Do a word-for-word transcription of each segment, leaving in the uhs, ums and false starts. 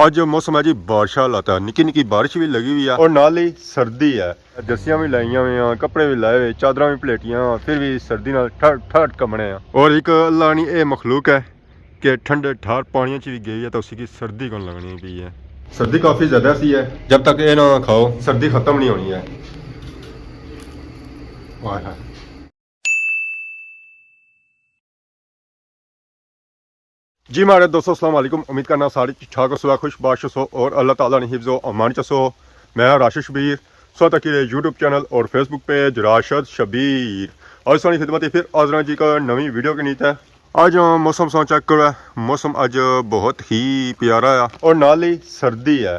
اج موسم ہے جی بارشاں آلا، نکی نکی بارش بھی لگی ہوئی ہے اور نال ہی سردی ہے۔ جرسیاں بھی لائیاں ہوئی ہیں، کپڑے بھی لائے ہوئے، چادراں بھی پلیٹیاں، پھر بھی سردی نال ٹھٹ ٹھٹ کمنے ہیں۔ اور ایک اللہ نی اے مخلوق ہے کہ ٹھنڈے ٹھار پانیاں چ بھی گئی ہے تو اسی کی سردی کون لگنی پئی ہے۔ سردی کافی زیادہ سی ہے، جب تک اے نہ کھاؤ سردی ختم نہیں ہونی ہے۔ واہ۔ جی ماڑے دوستو، السلام علیکم۔ امید کرنا سارے ٹھیک ٹھاک ہوسو، خوش باش ہوسو اور اللہ تعالیٰ نے حفظ و امان چ ہوسو۔ میں راشد شبیر، سو تک یوٹیوب چینل اور فیس بک پیج راشد شبیر۔ اور سانی خدمت پھر حاضر ہاں جی ایک نویں ویڈیو کے نیت ہے۔ اج موسم سو چیک کرو، موسم اج بہت ہی پیارا ہے اور نال ہی سردی ہے۔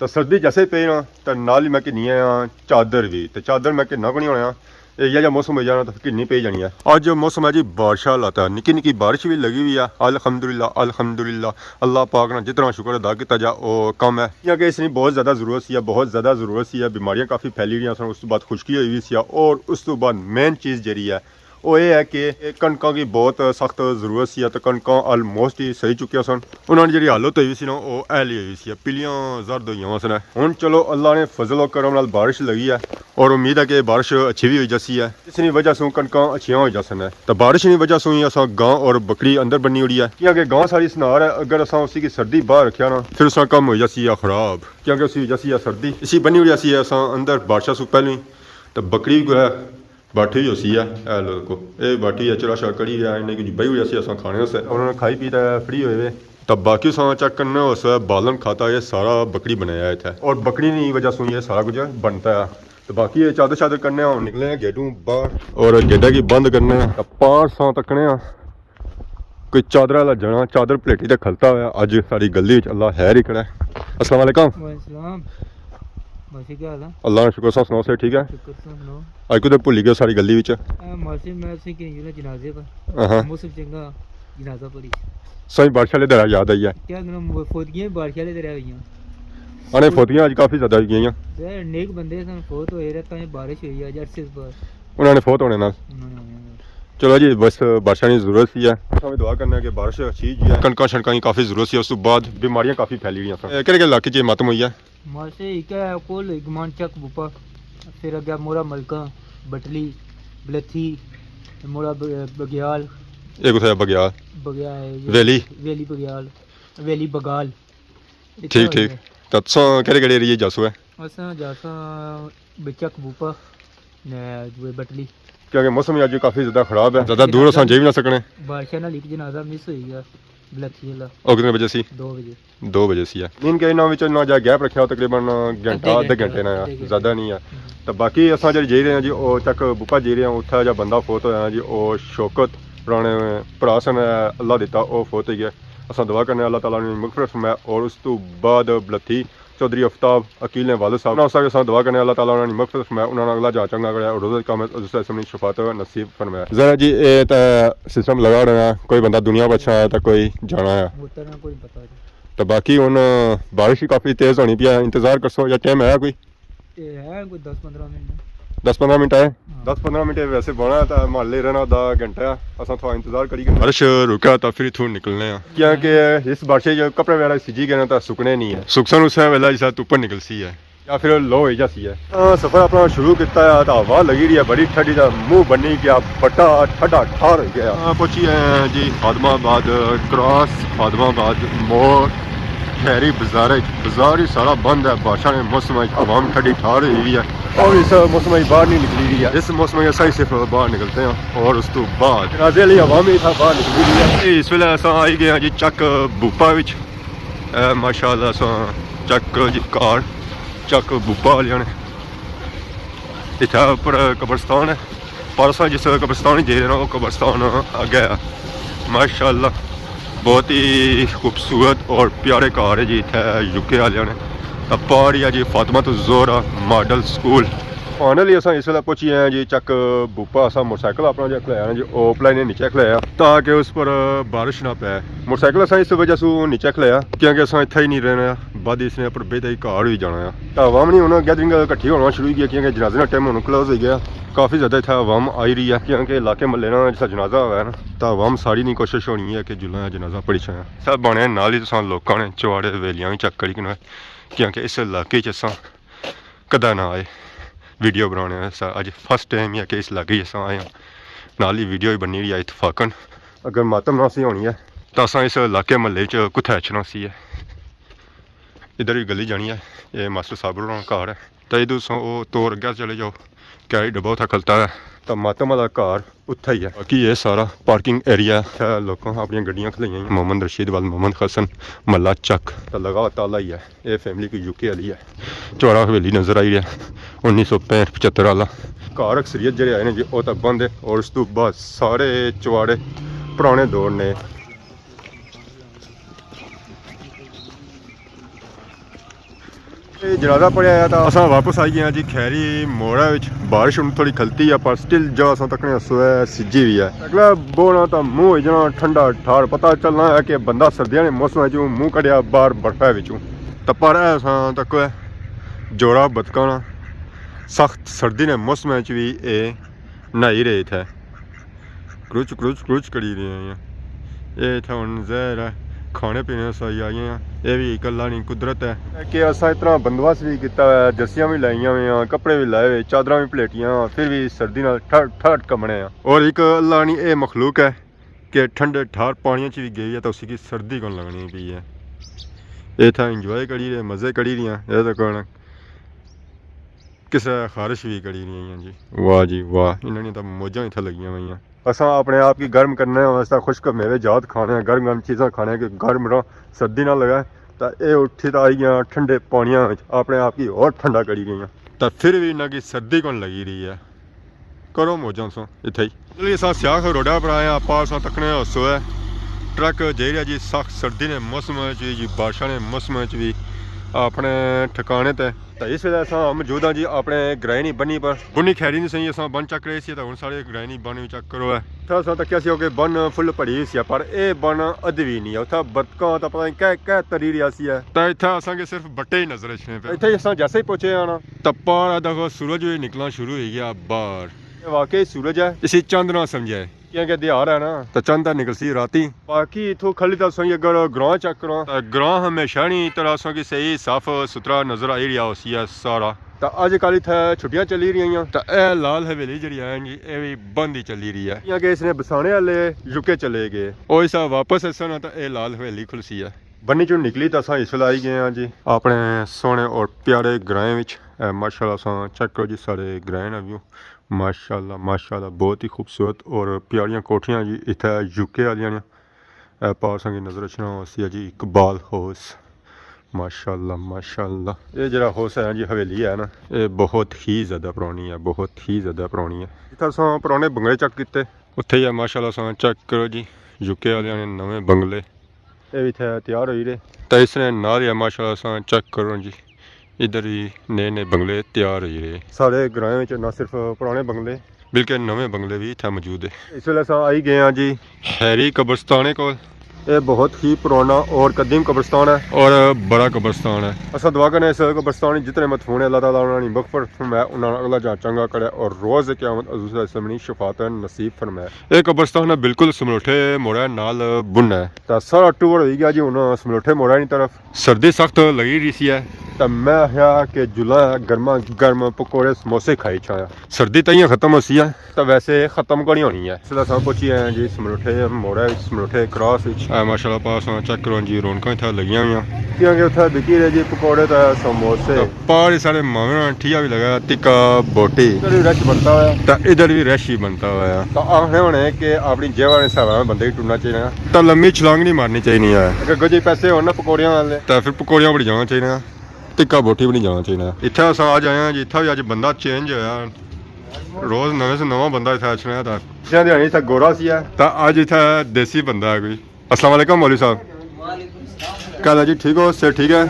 تو سردی جیسے ہی پئی نا، تو نال ہی میں گھنی آیا چادر بھی۔ تو چادر میں گھننا کو نہیں ہونا، اے یا موسم ہو جانا تو گھننی پئی جانی ہے۔ اج موسم ہے جی بارشاں آلا، نکی نکی بارش بھی لگی ہوئی ہے۔ الحمدللہ، الحمدللہ، اللہ پاک نا جتنا شکر ادا کیتا جا، او کم ہے۔ کیونکہ اس نی بہت زیادہ ضرورت سی ہے، بہت زیادہ ضرورت سی ہے۔ بیماریاں کافی پھیلی رہیاں سن، اس تو بعد خشکی ہوئی ہوئی سی ہے، اور اس تو بعد مین چیز جیڑی ہے، او اے ہے کہ کنکاں کی بہت سخت ضرورت سی، تے کنکاں آلموسٹ ہی سہی چکیاں سن۔ انہاں نی جیڑی حالت ہوئی سی نا، او ایلی ہوئی سی، پیلیاں زرد ہوئیاں ہوئیاں سن۔ ہن چلو، اللہ نے فضل و کرم نال بارش لگی ہے، اور امید ہے کہ بارش اچھی بھی ہوئی جاسی ہے۔ اس نی وجہ سوں کنکاں اچھیاں ہوئی جاسن۔ تے بارش نی وجہ سوں ہی اساں گاں اور بکری اندر بنی ہوئی ہے، کیونکہ گاں ساری سنار ہے، اگر اساں اسی کی سردی باہر رکھیا نا، پھر اس نا کم ہوئی جاسی ہے خراب، کیونکہ اسی وجہ سی ہے سردی۔ اسی بنی ہوئی سی اساں اندر بارشاں سوں پہلے ہی۔ تے بکری کو ہے، باٹھی ہوئی ہوسی ہے، اے لوکو، اے باٹھی ہے، چرا شرا کری رہیا، انہیں کچھ بہی ہوئی سی اساں کھانے سے۔ انہاں نے کھائی پی تے فری ہوئے وے۔ تے باقی اساں چیک کرنے ہوسے بالن کھاتا، یہ سارا بکری بنایا ہے اتھے۔ اور بکری نی وجہ سوں یہ سارا کچھ بنتا ہے۔ تے باقی یہ چادر شادر کرنے ہن نکلے ہیں گیٹوں باہر۔ اور گیٹا کی بند کرنے ہیں۔ تے پار ساں تکنے ہیں۔ کوئی چادر والا جنا، چادر پلیٹی تے کھلتا ہویا۔ اج ساری گلی وچ اللہ خیر ہی کرے۔ السلام علیکم۔ وعلیکم السلام۔ ماشی، کیا حال ہے؟ اللہ نا شکر، سب سناؤ، صحت ٹھیک ہے؟ شکر، سب سناؤ۔ اج کدھر بھلی گئے ساری گلی وچ؟ اے ماشی، میں سی کہ یوں جنازے پر۔ ہاں۔ موسم چنگا، جنازہ پڑھی۔ سائیں بارش والے دھڑا یاد آئی ہے۔ کیا کرنا، فوتگیاں بارش والے دھڑا ہوئیاں۔ انے فوتگیاں اج کافی زیادہ ہوئی گئیاں۔ تے نیک بندے سن، فوت ہوئے رہے، تاں بارش ہوئی ہے، اج عرصے بعد۔ انہاں نے فوت ہونے نال۔ انہاں نے ہونے نال۔ چلو جی، بس بارشاں نی ضرورت سی ہے۔ اساں وی دعا کرنے کہ بارش اچھی جی ہے۔ کنکاں شنکاں نی کافی ضرورت سی، اس تو بعد بیماریاں کافی پھیلی رہیاں سن۔ اے کہڑے کہڑے علاقے چ ماتم ہوئی ہے؟ ماشی، ایک ہے کول گمان چک بوپا، پھر اگے موڑا ملکاں، بٹلی، بلتھی، موڑا ب-، بگیال۔ اے کتھے ہے بگیال؟ بگیال ہے یہ۔ ویلی؟ ویلی بگیال، ویلی بگال۔ ٹھیک، ٹھیک۔ تے تساں کہڑے کہڑے ایریے جاسو ہے؟ اساں جاساں بچک بوپا، نے دوئے بٹلی۔ کیونکہ موسم ہی اج کافی زیادہ خراب ہے، زیادہ دور اساں جائی بھی نہ سکنے۔ بارشاں نال ایک جنازہ مس ہوئی گیا، بلتھی والا۔ او کتنے بجے سی؟ دو بجے۔ دو بجے سی ہے۔ مین کہ انہاں وچ نہ جا گیپ رکھیا، تقریباً گھنٹہ، ادھے ادھے گھنٹے، گھنٹے نا ادھے گھنٹے۔ زیادہ نہیں ہے۔ ہم۔ تے باقی اساں جڑے جائی رہے ہیں جی، او چک بوپا جائی رہے ہیں، اتھا جا بندہ فوت ہویا ہے جی، او شوکت، پرانے بھرا سن، اللہ دیتا، او فوت ہوئی گئے۔ اساں دعا کرنے اللہ تعالیٰ انہاں نی مغفرت فرمائے، اور اس تو بعد بلتھی چوہدری آفتاب عقیل نے والد صاحب، انہاں واسطے اساں دعا کرنے اللہ تعالیٰ انہاں نی مغفرت فرمائے، انہاں نا اگلا جہاں چنگا کرے اور روزہ قیامت حضور صلی اللہ علیہ وسلم نی شفاعت نصیب فرمائے۔ ذرا جی، اے تے سسٹم لگا رہنا، کوئی بندہ دنیا پچھا ہے تے کوئی جانا ہے۔ تے باقی ہن بارش ہی کافی تیز ہونی پئی ہے، انتظار کرسو یا ٹائم ہے کوئی؟ اے ہے کوئی دس پندرہ منٹ۔ دس پندرہ منٹ ہے؟ ہاں۔ دس پندرہ منٹ ویسے بنا ہے، تے محلے رہنا آدھا گھنٹہ ہے، اساں تھوڑا انتظار کری گئے۔ بارش رکا تے پھر اتھوں نکلنے آں۔ کیونکہ اس بارشے جو کپڑے وغیرہ سجی گئے نا، تے سکنے نہیں ہے۔ سکسن اسے ویلے جسے دھوپ نکلسی ہے۔ یا پھر لو ہوئی جاسی ہے۔ تاں سفر اپنا شروع کیتا ہے، تاں ہوا لگی رہی ہے بڑی ٹھڈی، دا منہ بنی گیا، بٹا ٹھڈا ٹھار ہوئی گیا۔ ہاں، پہنچی ہے جی خادم آباد کراس، خادم آباد موڑ، کھیری بازار۔ بازار ہی سارا بند ہے، بارشاں نے موسم ہے، عوام ٹھڈی ٹھار ہوئی ہوئی ہے اور اس موسم میں باہر نہیں نکلی رہی ہے۔ اس موسم میں اساں ہی صرف باہر نکلتے ہیں اور اس تو بعد جنازے والی عوام ہی اتھا باہر نکلی رہی ہے۔ اس ویلے اساں آئی گئے ہیں جی چک بوپا وچ۔ اے ماشاءاللہ اساں چک جی کار چک بوپا والیاں نے۔ اتھے اپر قبرستان ہے، پر اساں جس قبرستان جائی رہے نا، وہ قبرستان اگے ہے۔ ماشاءاللہ بہت ہی خوبصورت اور پیارے کار ہے جی اتھے یو کے والیاں نے۔ تے پار ہی ہے جی فاطمہ الزہرا ماڈل سکول۔ فائنلی اساں اس ویلے پہنچی آئے ہیں جی چک بوپا۔ اساں موٹر سائیکل اپنا جیہڑا کھلایا نا جی، او پلے نے نیچے کھلایا تاکہ اس پر بارش نہ پے۔ موٹر سائیکل اساں اس وجہ سوں نیچے کھلایا کیونکہ اساں اتھا ہی نہیں رہنا۔ بعد اس نے اپر بیت ہی گھر وی جانا ہے۔ تاں عوام نی ہن گیدرنگ کٹھی ہونا شروع ہوئی گیا، کیونکہ جنازے نا ٹائم ہن کلوز ہوئی گیا۔ کافی زیادہ اتھے عوام آئی رہی ہے، کیونکہ علاقے محلے نا جسا جنازہ ہویا ہے نا، تاں عوام ساری نی کوشش ہونی ہے کہ جلنا جنازہ پڑھی چھایا۔ سب بنے نال ہی تساں لوکاں نے چواڑے حویلیاں وی چیک کری کنو، کیونکہ اس علاقے چ اساں کدے نہ آئے ویڈیو بنانے واسطے۔ اج فرسٹ ٹائم ہے کہ اس علاقے چ اساں آئے ہاں، نال ہی ویڈیو ہی بننی رہی ہے اتفاقاً۔ اگر ماتم نہ سی ہونی ہے تاں اساں اس علاقے محلے چ کتھے اچھنا سی ہے۔ ادھر وی گلی جانی ہے، اے ماسٹر صاحب ہوراں نا گھر ہے۔ تاں ادھر سوں او توڑ اگے چلے جاؤ، کیری ڈبہ اتھا کھلتا ہے۔ تاں ماتم والا گھر اتھا ہی ہے۔ باقی اے سارا پارکنگ ایریا ہے، اتھا لوکاں اپنیاں گڈیاں کھلائیاں ہوئیاں۔ محمد رشید وال محمد حسن، محلہ چک، تاں لگا تالا ہی ہے۔ اے فیملی کوئی یو کے والی ہے۔ چواڑا حویلی نظر آئی رہیا، انیس سو پینٹھ پچھتر والا۔ گھر اکثریت جڑے آئے نے جی، او تاں بند ہے، اور اس تو بعد سارے چواڑے پرانے دور نے۔ اے جنازہ پڑھیا آیا تاں اساں واپس آئی گئے ہاں جی کھیری موڑا وچ۔ بارش ہن تھوڑی کھلتی ہے، پر سٹل جا اساں تکنے سوئے سجی ہوئی ہے۔ اگلا بونا تاں منہ ہوئی جانا ٹھنڈا ٹھار، پتہ چلنا ہے کہ بندہ سردیاں نے موسم وچ منہ کڈیا باہر برفے وچوں۔ تاں پر اے اساں تک جوڑا بتکانا سخت سردی نے موسم وچ وی اے نہائی رہے اتھے۔ کروچ کروچ کروچ کری رہے ہیں۔ اے اتھے ہن ظاہر ہے کھانے پینے سائی آئی ہیں۔ اے وی اک اللہ نی قدرت ہے کہ اساں اتنا بندوبست وی کیتا ہے، جرسیاں وی لائیاں ہوئیاں، کپڑے وی لائے ہوئے، چادراں وی پلیٹیاں، پھر وی سردی نال ٹھڑ ٹھڑ کمنے آں۔ اور اک اللہ نی اے مخلوق ہے کہ ٹھنڈے ٹھار پانیاں چ وی گئی ہے تاں اسی کی سردی کون لگنی پئی ہے۔ اے اتھا انجوائے کری رہے، مزے کری رہے ہیں۔ اے تاں کون کسے خارش وی کری رہی ہیں جی۔ واہ جی واہ، انہاں نے تاں موجاں اتھا لگیاں ہوئیاں۔ اساں اپنے آپ کی گرم کرنے واسطے خشک میوے جات کھانے ہیں، گرم گرم چیزاں کھانے ہیں کہ گرم رہاں، سردی نہ لگے۔ تاں اے اٹھی تاں آئی گیاں ٹھنڈے پانیاں وچ، اپنے آپ کی ہور ٹھنڈا کری گئیاں۔ تاں پھر وی انہاں کی سردی کون لگی رہی ہے۔ کرو موجاں سو اتھے ہی۔ چلیے، اساں سیاخ روڈا پر آئے آں، پار اساں تکنے ہو سوئے۔ ٹرک جائی رہیا جی، سخت سردی نے موسم وچ وی جی، بارشاں نے موسم وچ وی اپنے ٹھکانے تے۔ تے اس ویلے اساں موجود ہاں جی اپنے گرائیں نی بنی پر۔ بنی کھیری نی سہی، اساں بن چیک رہے سی، تے ہن سارے گرائیں نی بن وی چیک کرو ہے۔ اتھا اساں تکیا سی کہ بن فل پڑی ہوئی سی، پر اے بن ادھی وی نہیں ہے۔ اتھا بتکاں تے پتہ نہیں کہہ کہہ تری رہیا سی ہے۔ تے اتھا اساں کے صرف بٹے ہی نظر اچھنے پے۔ اتھے اساں جیسے ہی پہنچے آں نا، تے پار آ دیکھو سورج وی نکلنا شروع ہوئی گیا باہر۔ اے واقعی سورج ہے۔ اسی چند نہ سمجھے۔ کیونکہ دیہاڑ ہے نا، تے چند تے نکلسی راتی۔ باقی اتھوں کھلی تے سوئی اگر گراں چیک کراں، تے گراں ہمیشہ نی طرح سو کی صحیح صاف ستھرا نظر آئی رہیا ہوسی ہے سارا۔ تے اج کل اتھے چھٹیاں چلی رہیاں، تے اے لال حویلی جڑی ہے جی، اے وی بند ہی چلی رہی ہے۔ کیونکہ اس نے بسانے والے یو کے چلے گئے۔ او اسا واپس اسن تے اے لال حویلی کھلسی ہے۔ بنی چوں نکلی تے اساں اس ویلے آئی گئے ہاں جی اپنے سوہنے اور پیارے گرائیں وچ۔ اے ماشاءاللہ اساں چیک کرو جی سارے گرائیں نا ویو۔ ماشاءاللہ، ماشاءاللہ، بہت ہی خوبصورت اور پیاریاں کوٹھیاں جی۔ اتھے یو کے آلیاں نے۔ اے پار اساں کی نظر اچھنا ہوسی جی اقبال ہاؤس۔ ماشاءاللہ، ماشاءاللہ۔ اے جڑا ہاؤس ہے جی، حویلی ہے نا، اے بہت ہی زیادہ پرانی ہے، بہت ہی زیادہ پرانی ہے۔ اتھے اساں پرانے بنگلے چیک کیتے۔ اتھے ہی ہے، ماشاءاللہ، اساں چیک کرو جی، یو کے آلیاں نے نویں بنگلے۔ اے وی اتھے تیار ہوئی رہے۔ تے اس نے نال ہی ہے، ماشاءاللہ، اساں چیک کرو جی، ادھر ہی نئے نئے بنگلے تیار ہوئی رہے۔ سارے گرائیں وچ نہ صرف پرانے بنگلے، بلکہ نویں بنگلے وی اتھے موجود ہے۔ اس ویلے اساں آئی گئے ہاں جی ہیری قبرستانے کول۔ اے بہت ہی پرانا اور قدیم قبرستان ہے۔ اور بڑا قبرستان ہے۔ اساں دعا کرنے اس قبرستان وچ جتنے مدفون ہیں، اللہ تعالیٰ انہاں نی مغفرت فرمائے، انہاں نا اگلا جہاں چنگا کرے اور روز قیامت حضور صلی اللہ علیہ وسلم نی شفاعت نصیب فرمائے۔ اے قبرستان بالکل سملوٹھے موڑے نال بن ہے۔ تے سارا ٹور ہوئی گیا جی ہن سملوٹھے موڑے نی طرف۔ سردی سخت لگی رہی سی ہے۔ تے میں آخیا کہ جلا گرما گرم پکوڑے سموسے کھائی چھایا۔ سردی تائیں ختم ہوسی ہے، تے ویسے ختم کونی ہونی ہے۔ اس ویلے اساں پہنچی آئے ہیں جی سملوٹھے موڑے وچ، سملوٹھے کراس وچ۔ اے ماشاءاللہ پار اساں چیک کرو جی، رونقاں اتھے لگیاں ہوئیاں۔ کیونکہ اتھے بکی رہے جی پکوڑے تے سموسے۔ تے پار ہی سارے ماوے نا ٹھیا وی لگا، تکا بوٹی۔ ادھر وی رش بنتا ہوا۔ تے ادھر وی رش ہی بنتا ہوا۔ تے آخنے ہونے کہ اپنی جیب آلے حساب نال بندے کی ٹرنا چاہیے۔ تے لمبی چھلانگ نہیں مارنی چاہیے۔ اگر گجے پیسے ہونے نا پکوڑیاں والے، تے پھر پکوڑیاں بڑی جانا چاہیے۔ تکا بوٹی وی نہیں جانا چاہیے۔ اتھے اساں اج آئے ہاں جی، اتھے وی اج بندہ چینج ہویا۔ روز نویں سے نواں بندہ اتھے اچھنا ہے۔ تے پچھلے دیہاڑی اتھے گورا سی ہے، تے اج اتھے دیسی بندہ ہے کوئی۔ السلام علیکم مولوی صاحب۔ وعلیکم السلام۔ کیا حال ہے جی؟ ٹھیک ہو؟ صحت ٹھیک ہے؟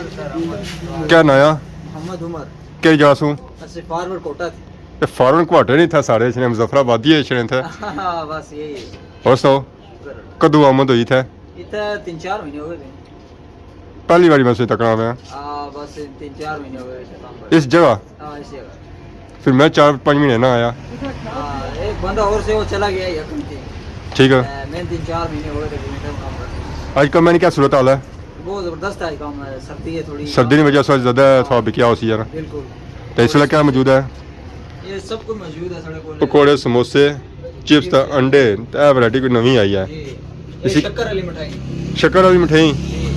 کیا ناں ہے؟ محمد عمر۔ کہڑی جگہ سوں؟ اسے فارورڈ کوٹا تھی۔ اے فارورڈ کوٹے نہیں تھا، سارے اچھنے مظفر آبادی اچھنے تھے۔ ہاں، بس یہی ہے۔ اور سو؟ شکر اللہ۔ کدوں آمد ہوئی تھے؟ اتھے تین چار مہینے ہو گئے تھے۔ پہلی باری میں اسے تکنا پیا۔ ہاں۔ بس تین چار مہینے ہو گئے اسے کام کرتے۔ اس جگہ؟ ہاں، اس جگہ۔ پھر میں چار پانچ مہینے نہ آیا۔ ہاں، ایک بندہ اور سے وہ چلا گیا یکم تھی۔ ٹھیک ہے۔ میں تین چار مہینے ہو گئے تقریباً کام کرتے۔ آج کل میں نے کیا صورت حال ہے؟ بہت زبردست ہے کام ہے، سردی ہے تھوڑی۔ سردی کی وجہ سے زیادہ تھوڑا بکیا ہو سی یار۔ بالکل۔ تو اس ویلے کیا موجود ہے؟ یہ سب کچھ موجود ہے ساڑے کول۔ پکوڑے، سموسے، چپس تے انڈے، تے اے ورائٹی کوئی نویں آئی ہے۔ جی۔ یہ اسی شکر والی مٹھائی۔ شکر والی مٹھائی؟ جی۔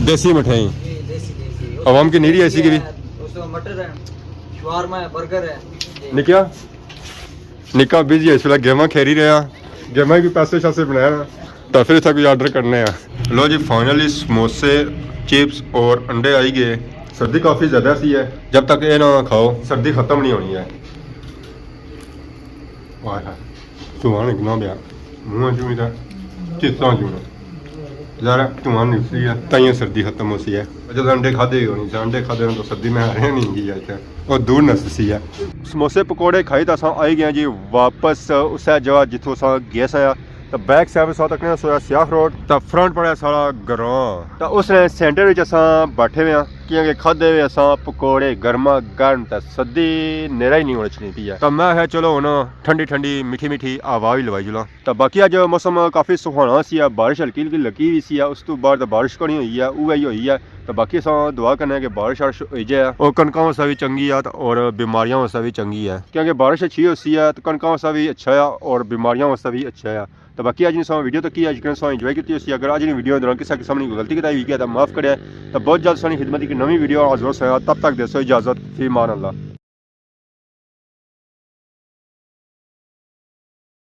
دیسی مٹھائی؟ جی، دیسی، دیسی۔ عوام کی نیری ہے اسی کی بھی؟ اس میں مٹر ہے، شوارما ہے، برگر ہے۔ جی۔ نکیا؟ نکا بزی ہے اس ویلے، گیماں کھیری رہیا۔ گیماں کی پیسے شاسے بنایا نا۔ تو پھر اتھا کوئی آرڈر کرنے آ۔ لو جی، فائنلی سموسے، چپس اور انڈے آئی گئے۔ سردی کافی زیادہ سی ہے، جب تک یہ نہ کھاؤ سردی ختم نہیں ہونی ہے۔ واہ، دھواں نکلنا پیا منہ چوں ہی، چیساں چوں۔ ذرا دھواں نکلی ہے، تائیں سردی ختم ہو سی ہے۔ جب انڈے کھادے ہی ہونی سے، انڈے کھادے ہون تو سردی میں ہارے نہیں گئی ہے اتھے۔ اور دور نس سی ہے۔ سموسے پکوڑے کھائی تو اساں آئی گئے جی واپس اسے جگہ جتھوں اساں گئے سا۔ تو بیک سائیڈ ساتھ تکنے سویا سیاخ روڈ، تو فرنٹ پڑا سارا گراں۔ تو اس نے سینٹر وچ اساں بیٹھے ہوئے ہاں، کیونکہ کھادے ہوئے اساں پکوڑے گرما گرم، تو سردی نیرا ہی نہیں ہونا چاہیے پی ہے۔ تو میں آخیا چلو ہن ٹھنڈی ٹھنڈی میٹھی میٹھی ہوا وی لوائی جلاں۔ تو باقی اج موسم کافی سہانا سی ہے، بارش ہلکی ہلکی لگی ہوئی سی ہے، اس تو بعد بارش کونی ہوئی ہے، اوہ ہی ہوئی ہے۔ تو باقی اساں دعا کرنے کہ بارش وارش ہوئی جائے، اور کنکاں واسطے بھی چنگی ہے اور بیماریاں واسطے بھی چنگی ہے، کیونکہ بارش اچھی ہو سی ہے تو کنکاں واسطے بھی اچھا ہے اور بیماریاں واسطے بھی اچھا ہے۔ تو باقی اج نی ساں ویڈیو تک کی، اج کنے ساں انجوائے کیتی ہوسی۔ اگر اج نی ویڈیو دوران کسا قسم نی کوئی غلطی کتائی ہوئی گیا تو معاف کرے۔ تو بہت جلد سانی خدمت کی نویں ویڈیو حاضر ہوساں، تب تک دیسو اجازت، فی امان اللہ۔